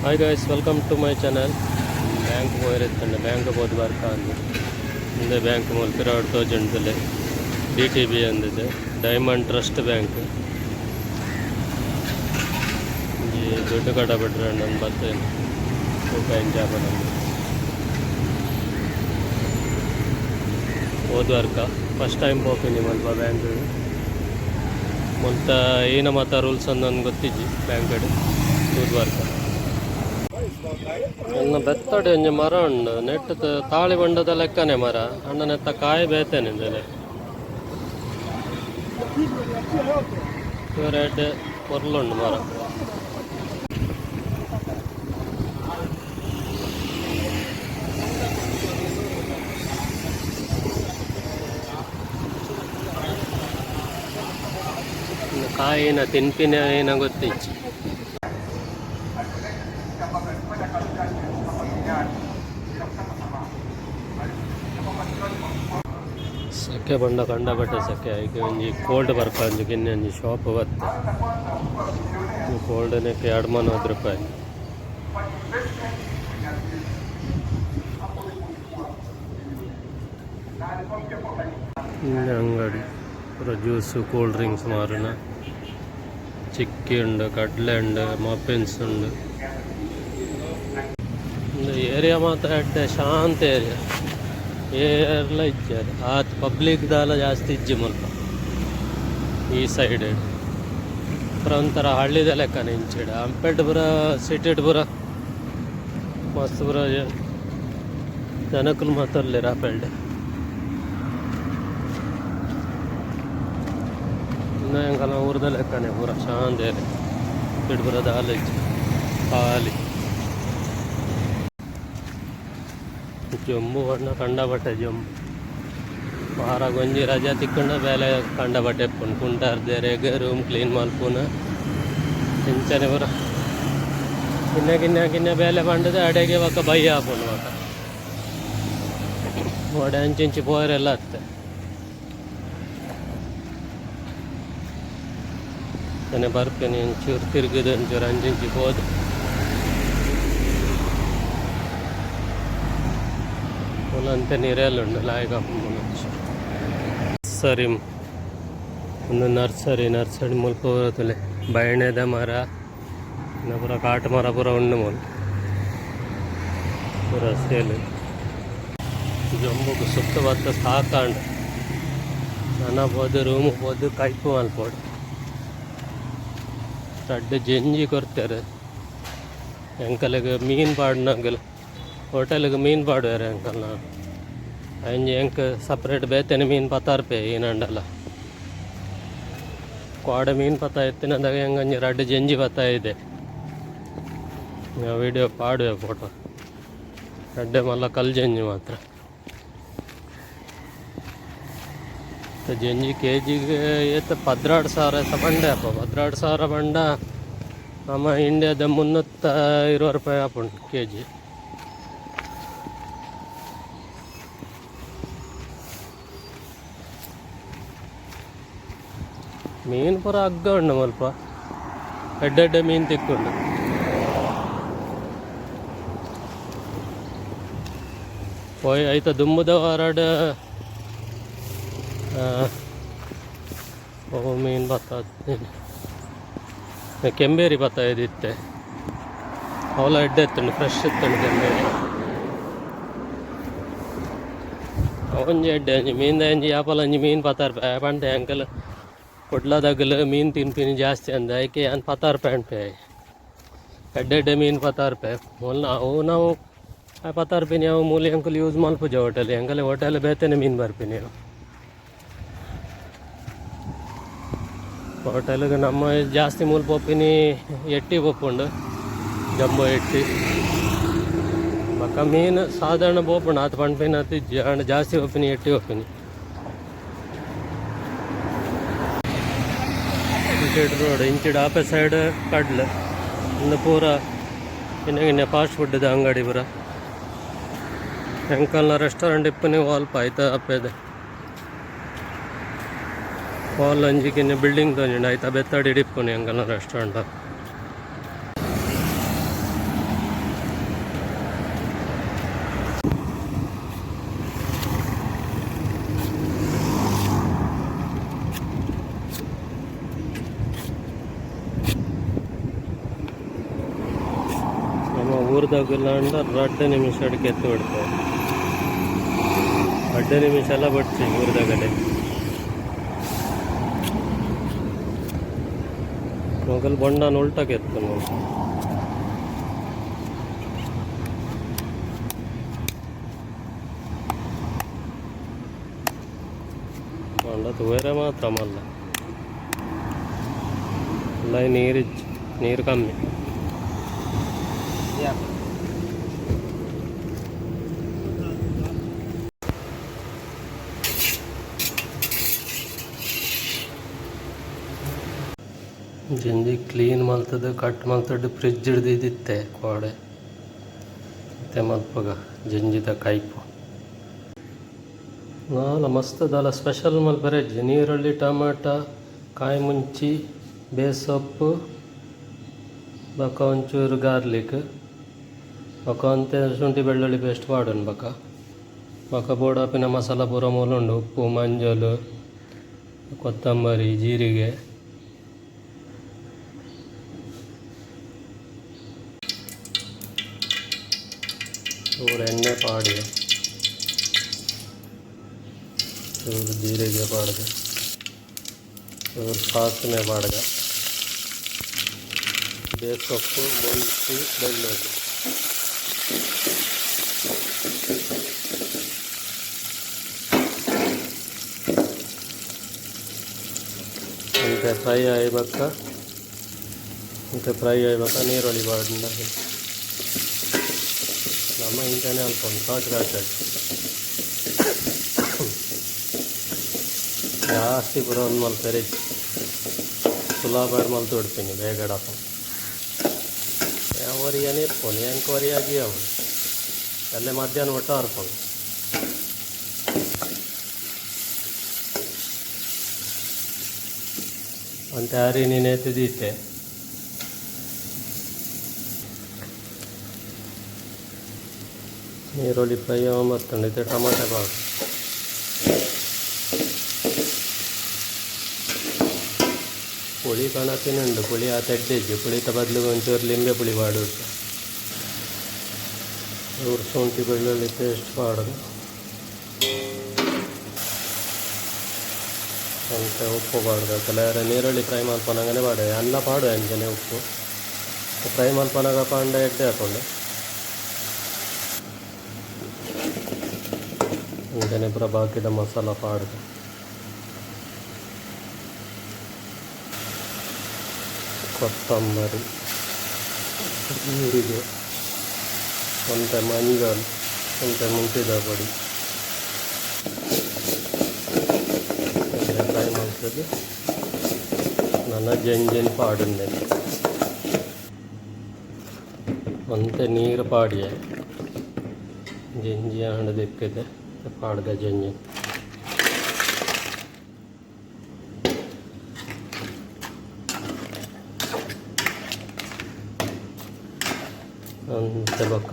Hi guys, welcome to my channel. Bank ಪೋಯೆರೆ bank ಪೋದು ಬರ್ಕ ಅಂದ್. ಇಂದೆ ಬ್ಯಾಂಕ್ ಮೂಲು ಪಿರವುಡು ತೋಜುಂಡು ತೂಲೆ, ಡಿಟಿಬಿ ಅಂದಿದೆ, ಡೈಮಂಡ್ ಟ್ರಸ್ಟ್ ಬ್ಯಾಂಕ್. ಒಂಜಿ ದುಡ್ಡು ಕಡಪುಡ್ರೆ ಅಂದ್ ಬತ್ತೇನೆ. ತೂಕ ಎಂಚ ಆಪುಂಡು. ಪೋದು ಬರ್ಕ. ಫಸ್ಟ್ ಟೈಮ್ ಪೋಪಿನಿ ಮಲ್ಪ ಬ್ಯಾಂಕ್. ಮುಲ್ತ ಏನ ಮಾತ ರೂಲ್ಸ್ ಅಂದ್ ಗೊತ್ತಿಜ್ಜಿ. ಬ್ಯಾಂಕ್ ತೂದು ಬರ್ಕ. ಎನ್ನ ಬೆತ್ತಡಿ ಒಂಜಿ ಮರ ಉಂಡು. ನೆಟ್ಟ್ ತಾಳಿ ಬೊಂಡದ ಲೆಕ್ಕನೆ ಮರ. ಆಂಡ ನೆತ್ತ ಕಾಯಿ ಬೇತೆನೆ ಇಂದೆನೆ. ತೂವರೆ ಪೊರ್ಲುಂಡು ಮರ. ಉಂದು ಕಾಯಿನ ತಿನ್ಪಿನ ಏನ ಗೊತ್ತಿಜ್ಜಿ. ಸೆಕೆ ಪಂಡ ಕಂಡಪಟ್ಟೆ ಸೆಕೆ. ಐಕ್ ಒಂಜಿ ಕೋಲ್ಡ್ ಬರ್ಪ ಒಂಜಿ ಕಿನ್ನಿ ಒಂಜಿ ಶಾಪ್ ಬತ್ತೆ. ಕೋಲ್ಡ್ ನೆಕ್ 2 ರೂಪಾಯಿ. ಇಂದು ಅಂಗಡಿ ಪೂರ ಜ್ಯೂಸ್, ಕೂಲ್ ಡ್ರಿಂಕ್ಸ್ ಮಾರುನ. ಚಿಕ್ಕಿ ಉಂಡು, ಕಡಲೆ ಉಂಡು, ಮಫಿನ್ಸ್ ಉಂಡು. ಉಂದು ಏರಿಯಾ ಮಾತ್ರ ಎಡ್ಡೆ ಶಾಂತ ಏರಿಯಾ. ಏರ್ಲ ಇಜ್ಜೆರ್ ಆತ್, ಪಬ್ಲಿಕ್ ದಾಲ ಜಾಸ್ತಿ ಇಜ್ಜಿ ಮುಲ್ಪ. ಈ ಸೈಡ್ ಪೂರ ಒಂಥರ ಹಳ್ಳಿದ ಲೆಕ್ಕನೆ ಇಂಚಿಡ್. ಅಂಪೆಡ್ ಪೂರ ಸಿಟಿಡ್ ಪೂರ ಮಸ್ತ್ ಪೂರ ಜನಕುಲು ಮಾತ ಉಲ್ಲೆರ್ ಆಪೆಲ್ಡ್. ಉಂದು ಎಂಕಲ್ನ ಊರುದ ಲೆಕ್ಕನೆ ಪೂರ ಶಾಂತ ಏರಿಯಾ. ಇಡ್ ಪೂರ ದಾಲ ಇಜ್ಜಿ, ಖಾಲಿ. ಜೊಂಬು ಪಂಡ ಕಂಡಪಟ್ಟೆ ಜೊಂಬು. ವಾರಗ್ ಒಂಜಿ ರಜೆ ತಿಕ್ಕುಂಡ ಬೇಲೆ ಕಂಡಪಟ್ಟೆ ಇಪ್ಪುಂಡು. ಕುಂಟಾರ್ದೆರೆಗ್ ರೂಮ್ ಕ್ಲೀನ್ ಮಲ್ಪುನ ಇಂಚನೆ ಪೂರ ಕಿನ್ನ ಕಿನ್ನ ಕಿನ್ನ ಬೇಲೆ ಪಂಡುದು ಅಡೆಗೆ ಬೊಕ ಬಯ್ಯ ಆಪುಂಡು. ಬೊಕ ಓಡೆ ಅಂಚಿ ಇಂಚಿ ಪೋಯೆರೆಲ್ಲ ಅತ್ತೆ. ಅಂಚನೆ ಬರ್ಪಿನಿ, ಒಂಚೂರು ತಿರುಗುದು, ಒಂಚೂರು ಅಂಚಿ ಇಂಚಿ ಪೋದು. ಮೂಲು ನಿರೆಲ್ ಉಂಡು, ಲಾಯ್ಕ್ ಆಪುಂಡು. ನರ್ಸರಿ ಒಂದು, ನರ್ಸರಿ. ನರ್ಸರಿ ಮುಲ್ಪ ತೂಲೆ, ಬೈಣೆದ ಮರ, ಪೂರ ಕಾಟ್ ಮರ ಪೂರ ಉಂಡು ಮೂಲು ಪೂರ ಸೇಲ್. ಜೊಂಬುಗು ಸುತ್ತ ಬತ್ತ ಸಾಕಾಂಡ್. ನನ ಪೋದು ರೂಮ್ ಪೋದು ಕೈಪು ಮಲ್ಪೊಡು. ರಡ್ಡ್ ಜೆಂಜಿ ಕೊರ್ತೆರ್ ಎಂಕಲೆಗ್. ಮೀನ್ ಪಾಡ್ನಗಲ್ ಹೋಟೆಲ್ಗ್ ಮೀನ್ ಪಾಡುವೆರ್ ಎಂಕಲ್ನ. ಅಂಚ ಎಂಕ್ ಸಪ್ರೇಟ್ ಬೇತೆನೆ ಮೀನ್ ಪತ್ತಾರ್ಪೆ. ಏನಂಡಲ ಕೋಡೆ ಮೀನ್ ಪತ್ತ ಇತ್ತಿನದಾಗ ಎಂಕ್ ರಡ್ಡ್ ಜೆಂಜಿ ಪತ್ತ ಇದೆ. Video ಪಾಡುವೆ, photo. ರಡ್ಡೆ ಮಲ್ಲ ಕಲ್ ಜೆಂಜಿ ಮಾತ್ರ. ಜೆಂಜಿ ಕೆಜಿಗೆ ಏತ್? 12,000 ಪಂಡೆ ಅಪ್ಪ. 12,000 ಪಂಡ ನಮ್ಮ ಇಂಡಿಯಾದ 320 ರೂಪಾಯಿ ಆಪುಂಡು ಕೆಜಿ. ಮೀನು ಪೂರ ಅಗ್ಗ ಉಂಡು ಮುಲ್ಪ. ಎಡ್ಡೆ ಎಡ್ಡೆ ಮೀನು ತಿಕ್ಕುಂಡು. ಪೋಯ್ ಐತ ದುಂಬುದ ವಾರಡ್ ಓ ಮೀನು ಬತ್ತ, ಕೆಂಬೇರಿ ಬತ್ತ ಇದಿತ್ತೆ. ಅವಲ ಎಡ್ಡೆ ಇತ್ತುಂಡು, ಫ್ರೆಶ್ ಇತ್ತುಂಡು ಕೆಂಬೇರಿ. ಒಂಜಿ ಎಡ್ಡೆ ಒಂಜಿ ಮೀನ್ದ ಒಂಜಿ ಯಾಪಲ ಒಂಜಿ ಮೀನು ಪತ್ತಾರು ಪಂಡೆ. ಅಂಕಲ್ ಕುಡ್ಲದಗಲು ಮೀನು ತಿನ್ಪಿನಿ ಜಾಸ್ತಿ ಅಂದ. ಐಕೆ ಯಾನ್ 10 ರೂಪಾಯಿ ಅನ್ಪೆ. ಎಡ್ಡೆ ಎಡ್ಡೆ ಮೀನು 10 ರೂಪಾಯಿ ಮೂಲ. ಅವು ನಾವು 10 ರೂಪಾಯಿ ಅವು ಮೂಲಿ ಅಂಕಲ್ ಯೂಸ್ ಮಲ್ಪುಜ ಹೋಟೆಲ್. ಎಂಕಲೆ ಹೋಟೆಲ್ ಬೇತೆನೆ ಮೀನು ಬರ್ಪಿನಿ. ಹೋಟೆಲ್ಗೆ ನಮ್ಮ ಜಾಸ್ತಿ ಮೂಲು ಪೋಪಿನಿ ಎಟ್ಟಿ ಪೋಪುಂಡು, ಜಂಬೋ ಎಟ್ಟಿ. ಬೊಕ್ಕ ಮೀನು ಸಾಧಾರಣ ಪೋಪುಂಡು, ಆತ್ ಪನ್ಪಿನ ಇಜ್ಜಿ. ಆಂಡ ಜಾಸ್ತಿ ಪೋಪಿನಿ ಎಟ್ಟಿ ಪೋಪಿನಿ. ಇಂಚಿಡ್ ರೋಡ್, ಇಂಚಿಡ್ ಆಪೆ ಸೈಡ್ ಕಡ್ಲು. ಇಂದು ಪೂರ ಕಿನ್ನ ಕಿನ್ನ ಫಾಸ್ಟ್ ಫುಡ್ದ ಅಂಗಡಿ ಪೂರ. ಎಂಕಲ್ನ ರೆಸ್ಟೋರೆಂಟ್ ಇಪ್ಪುನಿ ಅಲ್ಪ ಐತ ಅಪ್ಪೆದೆ. ಹಾಲ್ ಒಂಜಿ ಕಿನ್ನ ಬಿಲ್ಡಿಂಗ್ ತೋಜುಂಡು, ಐತ ಬೆತ್ತಡಿ ಇಪ್ಪುನಿ ಎಂಕಲ್ನ ರೆಸ್ಟೋರೆಂಟ್. ಊರ್ದಾಗುಲಾಂಡ 2 ನಿಮಿಷ ಕೆತ್ತು ಬಿಡ್ತೆ. 2 ನಿಮಿಷ ಎಲ್ಲ ಬಡ್ಚಿ ಊರ್ದಾಗಲೆ. ಮೊಗಲ್ ಬೊಂಡನ್ ಉಲ್ಟ ಕೆತ್ತು. ಬೊಂಡ ತೂಯರೆ ಮಾತ್ರ ಮಲ್ಲ ಎಲ್ಲ. ನೀರಿಜ್ಜಿ, ನೀರು ಕಮ್ಮಿ. ಜಂಜಿ ಕ್ಲೀನ್ ಮಲ್ತದ, ಕಟ್ ಮಲ್ತದ್ದು ಫ್ರಿಜ್ ಹಿಡ್ದಿದ್ದಿತ್ತೆ ಕೋಡೆ. ಇತ್ತೆ ಮಲ್ಪಗ ಜಂಜಿದ ಕೈಪು. ನಾಲ ಮಸ್ತ್ ದಾಲ ಸ್ಪೆಷಲ್ ಮಲ್ಪೆರೆ ಇಜ್ಜಿ. ನೀರುಳ್ಳಿ, ಟೊಮಾಟ, ಕಾಯಿ ಮುಂಚಿ, ಬೇಸೊಪ್ಪು, ಬೊಕ ಒಂಚೂರು ಗಾರ್ಲಿಕ್, ಬೊಕ ಒಂತೆ ಶುಂಠಿ ಬೆಳ್ಳುಳ್ಳಿ ಪೇಸ್ಟ್ ಪಾಡೊನ್. ಬೊಕ ಬೊಕ ಬೋಡಾಪಿನ ಮಸಾಲ ಪೂರ ಮೂಲು ಉಂಡು: ಉಪ್ಪು, ಮಂಜಲ್, ಕೊತ್ತಂಬರಿ, ಜೀರಿಗೆ. ಚೂರು ಎಣ್ಣೆ ಪಾಡಿ, ಚೂರು ಜೀರಿಗೆ ಪಾಡ್ದು, ಚೂರು ಸಾಸಿವೆ ಪಾಡ್ಗ, ಬೇಸೊಪ್ಪು, ಮುಂಚಿ, ಬೆಳ್ಳುಳ್ಳಿ ಒಂತೆ ಫ್ರೈ ಆಯಿ ಬೊಕ್ಕ, ಒಂತೆ ಫ್ರೈ ಆಯಿ ಬೊಕ್ಕ ನೀರುಳ್ಳಿ ಪಾಡ್ಂಡ. ನಮ್ಮ ಇಂಚನೆ ಅಲ್ಪ ಒಂದು ಶಾರ್ಟ್ ಕಟ್, ಜಾಸ್ತಿ ಪೂರ ಒಂದು ಮಲ್ಪೆರೆ. ಸುಲಭ ಮಲ್ತು ಬಿಡ್ತೀನಿ, ಬೇಗ ಡಪ್ಪ. ಒರಿಯನೇ ಇಪ್ಪುನು, ಎಂಕ್ ಒರಿಯಾಗಿ ಅವು ಅಲ್ಲೇ ಮಧ್ಯಾಹ್ನ ಒಟ್ಟು ಅರ್ಪುಂಡು. ಒಂತೆ ಅರಿ ನೇತು ದೀತೆ. ನೀರುಳ್ಳಿ ಫ್ರೈ ಬರ್ತುಂಡು. ಇತ್ತೆ ಟೊಮಾಟೊ ಪಾಡ್. ಪುಳಿ ಕಣತಿನುಂಡು, ಪುಳಿ ಆತ್ ಎಡ್ಡೆ ಇಜ್ಜಿ. ಪುಳಿತ ಬದಲಿಗೆ ಒಂಚೂರು ಲಿಂಬೆ ಪುಳಿ ಪಾಡೊಡು. ಚೂರು ಶುಂಠಿ ಬೆಳ್ಳುಳ್ಳಿ ಪೇಸ್ಟ್ ಪಾಡೋದು. ಒಂತೆ ಉಪ್ಪು ಪಾಡ್ದು. ಕೆಲವೆರ ನೀರುಳ್ಳಿ ಫ್ರೈ ಮಲ್ಪನಗನೆ ಪಾಡುವೆ, ಅನ್ನ ಪಾಡುವೆ ಅಂಚನೆ. ಉಪ್ಪು ಫ್ರೈ ಮಲ್ಪನಗ ಪಾಂಡ ಎಡ್ಡೆ ಆಪುಂಡು. ಅಂಚನೆ ಪೂರ ಬಾಕಿದ ಮಸಾಲ ಪಾಡ್ದು, ಕೊತ್ತಂಬರಿ, ಜೀರಿಗೆ, ಒಂತೆ ಮಂಜಲ್, ಒಂತೆ ಮುಂಚಿದ ಪೊಡಿ ಫ್ರೈ ಮಲ್ತುದು ನನ ಜಂಜಿನ್ ಪಾಡುಂದೆ. ಒಂತೆ ನೀರು ಪಾಡಿಯೆ. ಜಂಜಿ ಆಂಡ ದಿಕ್ಕಿದೆ, ಪಾಡ್ದ ಜಂಜಿ. ಒಂತೆ ಬೊಕ್ಕ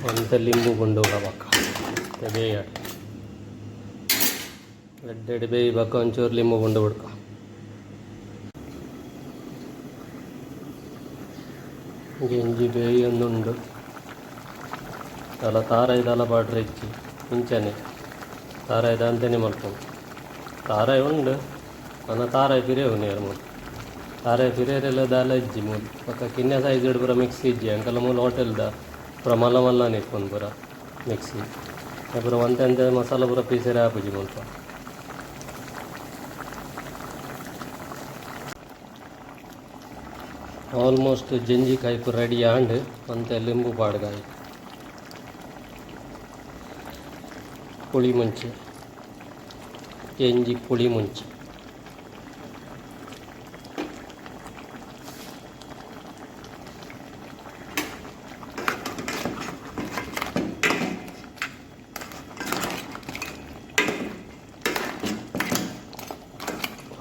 ಒಂತೆ ಲಿಂಬು ಗುಂಡು ಬೊಕ್ಕ ಬೇಯಡ್. ಎಡ್ಡೆಡ್ ಬೇಯಿ ಬೊಕ್ಕ ಒಂಚೂರು ಲಿಂಬು ಗುಂಡು ಬುಡ್ಕ. ಗಂಜಿ ಬೇಯೊಂದುಂಡು. ದಾಲ ತಾರಾಯಿ ದಾಲ ಪಾಡ್ರೆ ಇಜ್ಜಿ, ಇಂಚನೆ ತಾರಾಯಿ ದಾಂತೆನೆ ಮಲ್ಪೊಡು. ತಾರಾಯಿ ಉಂಡು, ನನ ತಾರಾಯಿ ಪಿರಿಯವು ನೇರ್ ಮೂಲು. ತಾರಾಯಿ ಪಿರಿಯರೆಲ್ಲ ದಾಲ ಇಜ್ಜಿ ಮೂಲು. ಬೊಕ್ಕ ಕಿನ್ಯ ಸೈಜ್ ಪೂರ ಮಿಕ್ಸಿ ಇಜ್ಜಿ ಅಂಕಲ ಮೂಲು. ಹೋಟೆಲ್ದ ಪೂರ ಮಲ್ಲ ಮಲ್ಲನೆ ಇಪ್ಪುಂಡು ಪೂರ ಮಿಕ್ಸಿ. ಪೂರ ಒಂತೆ ಒಂತೆ ಮಸಾಲ ಪೂರ ಪೀಸೆರೆ ಆಪುಜಿ ಮುಲ್ಪ. ಆಲ್ಮೋಸ್ಟ್ ಜಂಜಿ ಕೈಪು ರೆಡಿ ಆಂಡ್. ಒಂತೆ ಲಿಂಬು ಪಾಡ್ಗಾಯಿ, ಪುಳಿ ಮುಂಚಿ, ಜಂಜಿ ಪುಳಿ ಮುಂಚಿ.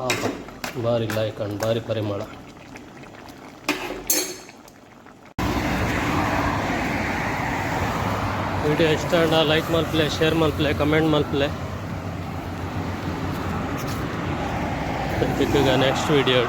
ಆಹಾ, ಬಾರಿ ಲಾಯ್ಕ್ ಅಂಡ್ ಬಾರಿ ಪರಿಮಳ. ವಿಡಿಯೋ ಇಷ್ಟ ಆಂಡ ಲೈಕ್ ಮಲ್ಪಲೆ, ಶೇರ್ ಮಲ್ಪಲೆ, ಕಮೆಂಟ್ ಮಲ್ಪಲೆ. Next video.